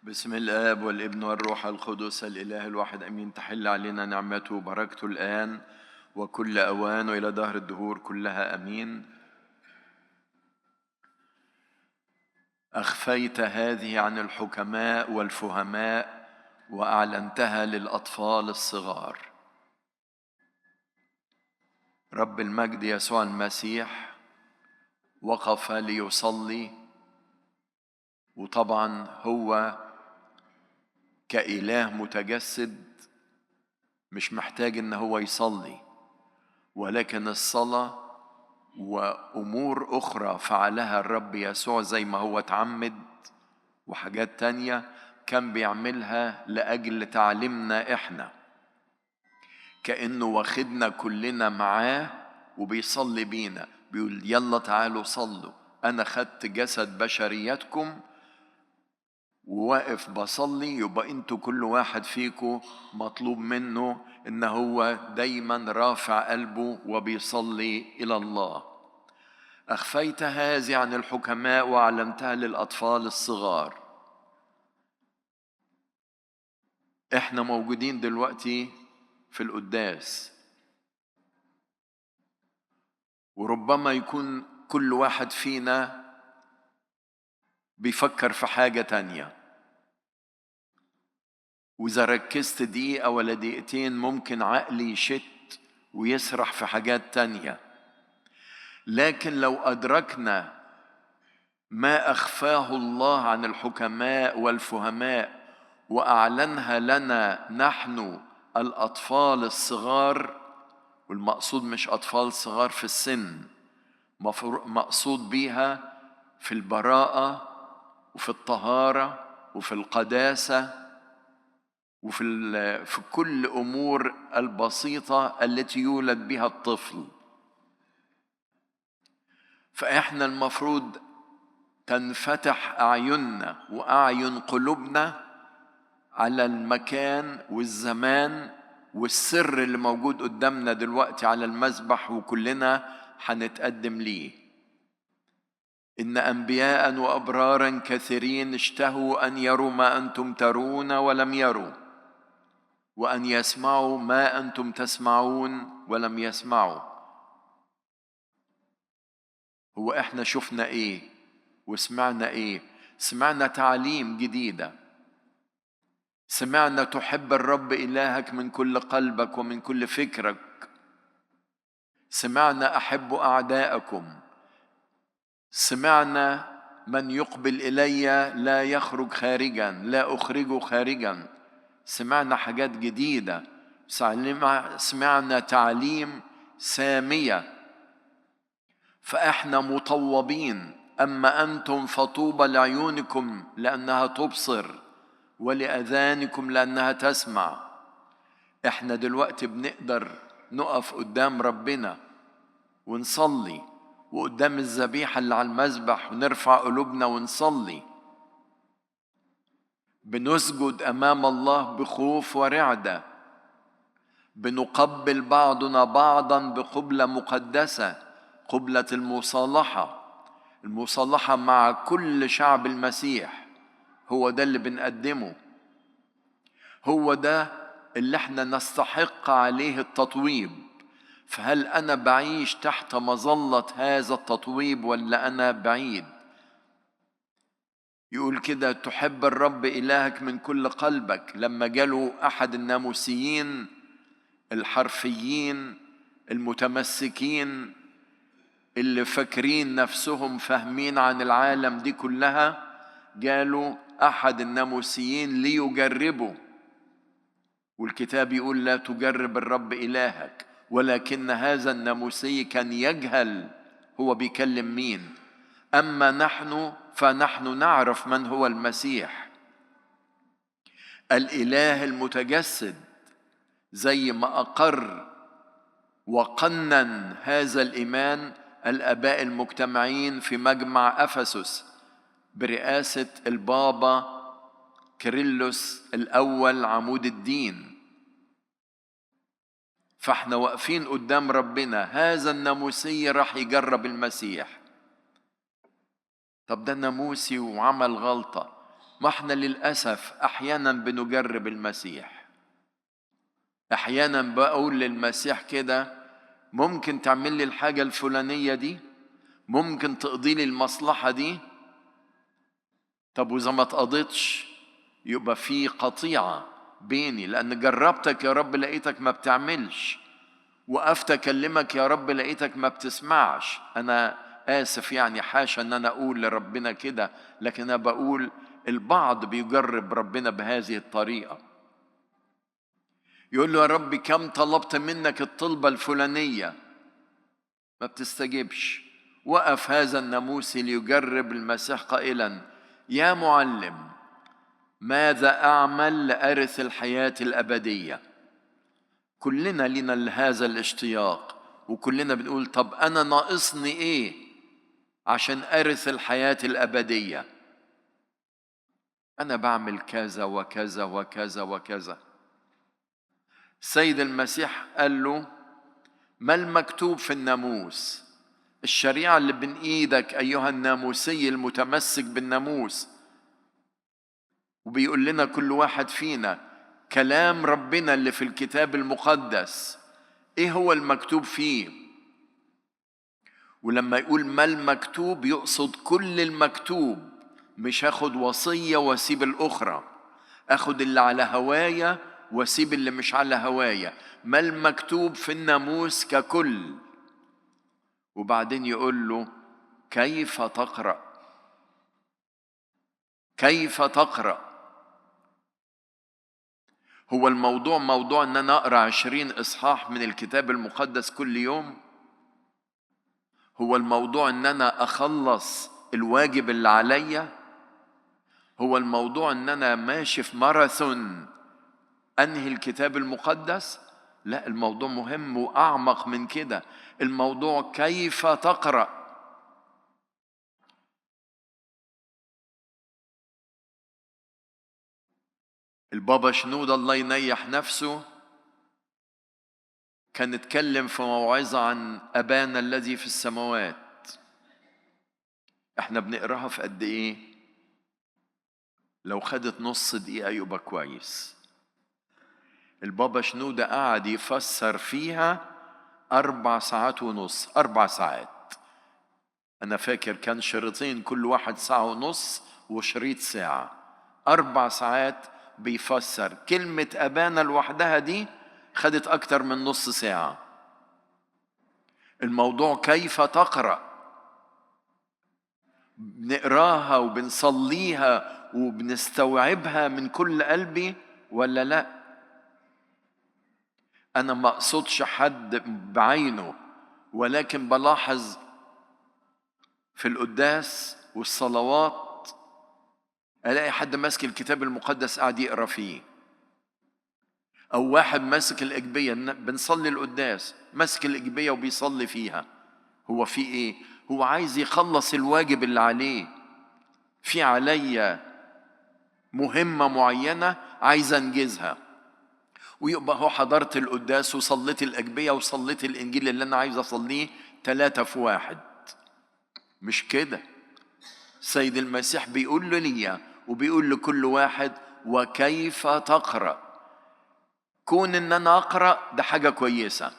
بسم الآب والابن والروح القدس الإله الواحد أمين. تحل علينا نعمته وبركته الآن وكل أوان وإلى دهر الدهور كلها أمين. أخفيت هذه عن الحكماء والفهماء وأعلنتها للأطفال الصغار. رب المجد يسوع المسيح وقف ليصلي، وطبعا هو كإله متجسد مش محتاج إن هو يصلي، ولكن الصلاة وأمور أخرى فعلها الرب يسوع زي ما هو اتعمد وحاجات تانية كان بيعملها لأجل تعليمنا إحنا، كأنه واخدنا كلنا معاه وبيصلي بينا، بيقول يلا تعالوا صلوا، أنا خدت جسد بشريتكم وواقف بصلي، يبقى انتوا كل واحد فيكم مطلوب منه ان هو دايما رافع قلبه وبيصلي الى الله. اخفيت هذه عن الحكماء وعلمتها للاطفال الصغار. احنا موجودين دلوقتي في القداس، وربما يكون كل واحد فينا بيفكر في حاجة تانية، وإذا ركزت دقيقة ولا دقيقتين ممكن عقلي يشت ويسرح في حاجات تانية. لكن لو أدركنا ما أخفاه الله عن الحكماء والفهماء وأعلنها لنا نحن الأطفال الصغار، والمقصود مش أطفال صغار في السن، مقصود بيها في البراءة وفي الطهارة وفي القداسة وفي في كل أمور البسيطة التي يولد بها الطفل. فإحنا المفروض تنفتح أعيننا وأعين قلوبنا على المكان والزمان والسر اللي موجود قدامنا دلوقتي على المذبح، وكلنا هنتقدم ليه. إن أنبياء وأبرارا كثيرين اشتهوا أن يروا ما أنتم ترون ولم يروا، وأن يسمعوا ما أنتم تسمعون ولم يسمعوا. هو إحنا شفنا إيه وسمعنا إيه؟ سمعنا تعليم جديدة، سمعنا تحب الرب إلهك من كل قلبك ومن كل فكرك، سمعنا أحبوا أعداءكم، سمعنا من يقبل إلي لا يخرج خارجا، لا أخرجه خارجا. سمعنا حاجات جديدة، سمعنا تعليم سامية. فإحنا مطوبين. أما أنتم فطوبى لعيونكم لأنها تبصر ولأذانكم لأنها تسمع. إحنا دلوقتي بنقدر نقف قدام ربنا ونصلي، وقدام الذبيحة اللي على المذبح ونرفع قلوبنا ونصلي. بنسجد أمام الله بخوف ورعدة، بنقبل بعضنا بعضا بقبلة مقدسة، قبلة المصالحة، المصالحة مع كل شعب المسيح. هو ده اللي بنقدمه، هو ده اللي احنا نستحق عليه التطويب. فهل أنا بعيش تحت مظلة هذا التطويب ولا أنا بعيد؟ يقول كده تحب الرب إلهك من كل قلبك. لما جاله أحد الناموسيين الحرفيين المتمسكين اللي فاكرين نفسهم فاهمين عن العالم دي كلها، جاله أحد الناموسيين ليجربه، والكتاب يقول لا تجرب الرب إلهك. ولكن هذا الناموسي كان يجهل هو بيكلم مين. أما نحن فنحن نعرف من هو المسيح، الإله المتجسد، زي ما أقر وقنن هذا الإيمان الآباء المجتمعين في مجمع أفسس برئاسة البابا كيرلس الأول عمود الدين. فاحنا واقفين قدام ربنا، هذا الناموسي راح يجرب المسيح. طب ده ناموسي وعمل غلطة، ما احنا للأسف أحيانا بنجرب المسيح. أحيانا بقول للمسيح كده: ممكن تعمل لي الحاجة الفلانية دي؟ ممكن تقضي لي المصلحة دي؟ طب وإذا ما تقضتش يبقى في قطيعة بيني، لأن جربتك يا رب لقيتك ما بتعملش، وقفت أكلمك يا رب لقيتك ما بتسمعش. أنا آسف يعني، حاشا أن أنا أقول لربنا كده، لكن أنا بقول البعض بيجرب ربنا بهذه الطريقة. يقول له: يا رب كم طلبت منك الطلبة الفلانية، ما بتستجبش. وقف هذا الناموسي ليجرب المسيح قائلا: يا معلم، ماذا أعمل لأرث الحياة الأبدية؟ كلنا لنا هذا الاشتياق، وكلنا بنقول طب أنا ناقصني إيه عشان أرث الحياة الأبدية؟ أنا بعمل كذا وكذا وكذا وكذا. السيد المسيح قال له: ما المكتوب في الناموس؟ الشريعة اللي بين إيدك أيها الناموسي المتمسك بالناموس. وبيقول لنا كل واحد فينا كلام ربنا اللي في الكتاب المقدس، إيه هو المكتوب فيه؟ ولما يقول ما المكتوب يقصد كل المكتوب، مش هاخد وصية واسيب الأخرى، أخد اللي على هوايا واسيب اللي مش على هوايا. ما المكتوب في الناموس ككل. وبعدين يقول له: كيف تقرأ؟ كيف تقرأ؟ هو الموضوع موضوع ان انا اقرأ 20 اصحاح من الكتاب المقدس كل يوم؟ هو الموضوع ان انا اخلص الواجب اللي عليا؟ هو الموضوع ان انا ماشي في ماراثون انهي الكتاب المقدس؟ لا، الموضوع مهم واعمق من كده. الموضوع كيف تقرأ. البابا شنودة الله ينيح نفسه كان اتكلم في موعظة عن أبانا الذي في السماوات. احنا بنقراها في قد ايه؟ لو خدت نص دقيقة يبقى كويس. البابا شنودة قعد يفسر فيها 4.5 ساعات. 4 ساعات. أنا فاكر كان شريطين، كل واحد 1.5 ساعة وشريط ساعة. 4 ساعات بيفسر كلمة أبانا لوحدها، دي خدت أكتر من نص ساعة. الموضوع كيف تقرأ. بنقراها وبنصليها وبنستوعبها من كل قلبي ولا لا؟ أنا ما أقصدش حد بعينه، ولكن بلاحظ في القداس والصلوات ألاقي حد ماسك الكتاب المقدس قاعد يقرأ فيه، أو واحد ماسك الإجبية، بنصلي القداس ماسك الإجبية وبيصلي فيها. هو في إيه؟ هو عايز يخلص الواجب اللي عليه. في عليا مهمة معينة عايز أنجزها، ويبقى هو حضرت القداس وصليت الأجبية وصليت الإنجيل اللي أنا عايز أصليه 3 في 1. مش كده. سيد المسيح بيقول له ليا وبيقول لكل واحد: وكيف تقرأ. كون إن أنا أقرأ ده حاجة كويسة،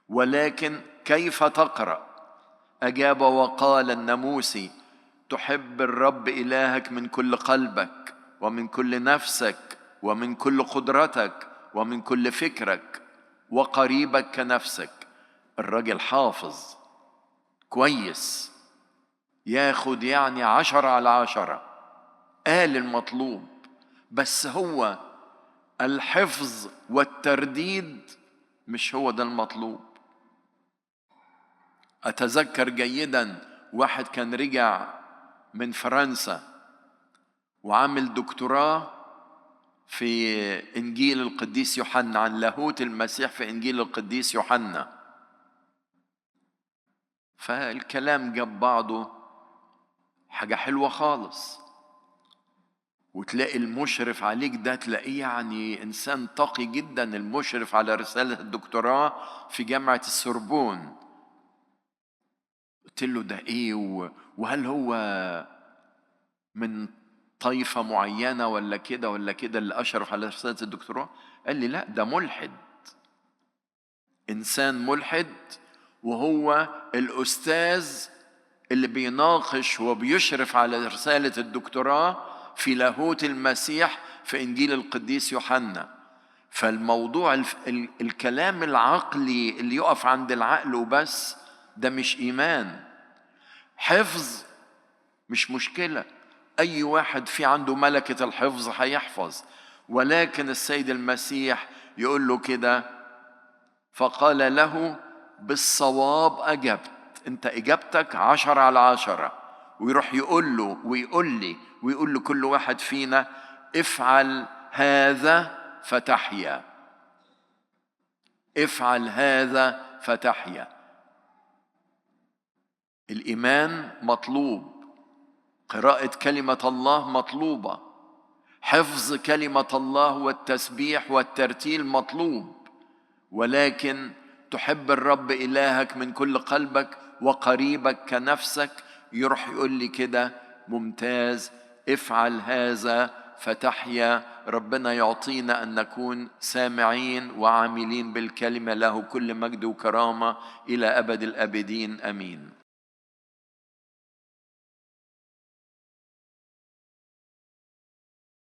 ولكن كيف تقرأ؟ أجاب وقال الناموسي: تحب الرب إلهك من كل قلبك ومن كل نفسك ومن كل قدرتك ومن كل فكرك، وقريبك كنفسك. الراجل حافظ كويس، ياخد يعني 10 على 10، قال المطلوب، بس هو الحفظ والترديد مش هو ده المطلوب. أتذكر جيدا واحد كان رجع من فرنسا وعامل دكتوراه في إنجيل القديس يوحنا، عن لاهوت المسيح في إنجيل القديس يوحنا. فالكلام جاب بعضه، حاجة حلوة خالص. وتلاقي المشرف عليك ده تلاقيه يعني إنسان تقي جدا، المشرف على رسالة الدكتوراه في جامعة السوربون. قلت له ده إيه وهل هو من طائفة معينة ولا كده ولا كده اللي أشرف على رسالة الدكتوراه؟ قال لي لا، ده ملحد، إنسان ملحد، وهو الأستاذ اللي بيناقش وبيشرف على رسالة الدكتوراه في لاهوت المسيح في إنجيل القديس يوحنا. فالموضوع الكلام العقلي اللي يقف عند العقل وبس، ده مش إيمان. حفظ مش مشكلة، أي واحد في عنده ملكة الحفظ هيحفظ، ولكن السيد المسيح يقول له كده: فقال له بالصواب أجبت، أنت إجابتك 10 على 10. ويروح يقول له ويقول لي ويقول لكل واحد فينا: افعل هذا فتحيا، افعل هذا فتحيا. الإيمان مطلوب، قراءة كلمة الله مطلوبة، حفظ كلمة الله والتسبيح والترتيل مطلوب، ولكن تحب الرب إلهك من كل قلبك وقريبك كنفسك. يروح يقول لي كده: ممتاز، افعل هذا فتحيا. ربنا يعطينا أن نكون سامعين وعاملين بالكلمة، له كل مجد وكرامة إلى أبد الآبدين، آمين.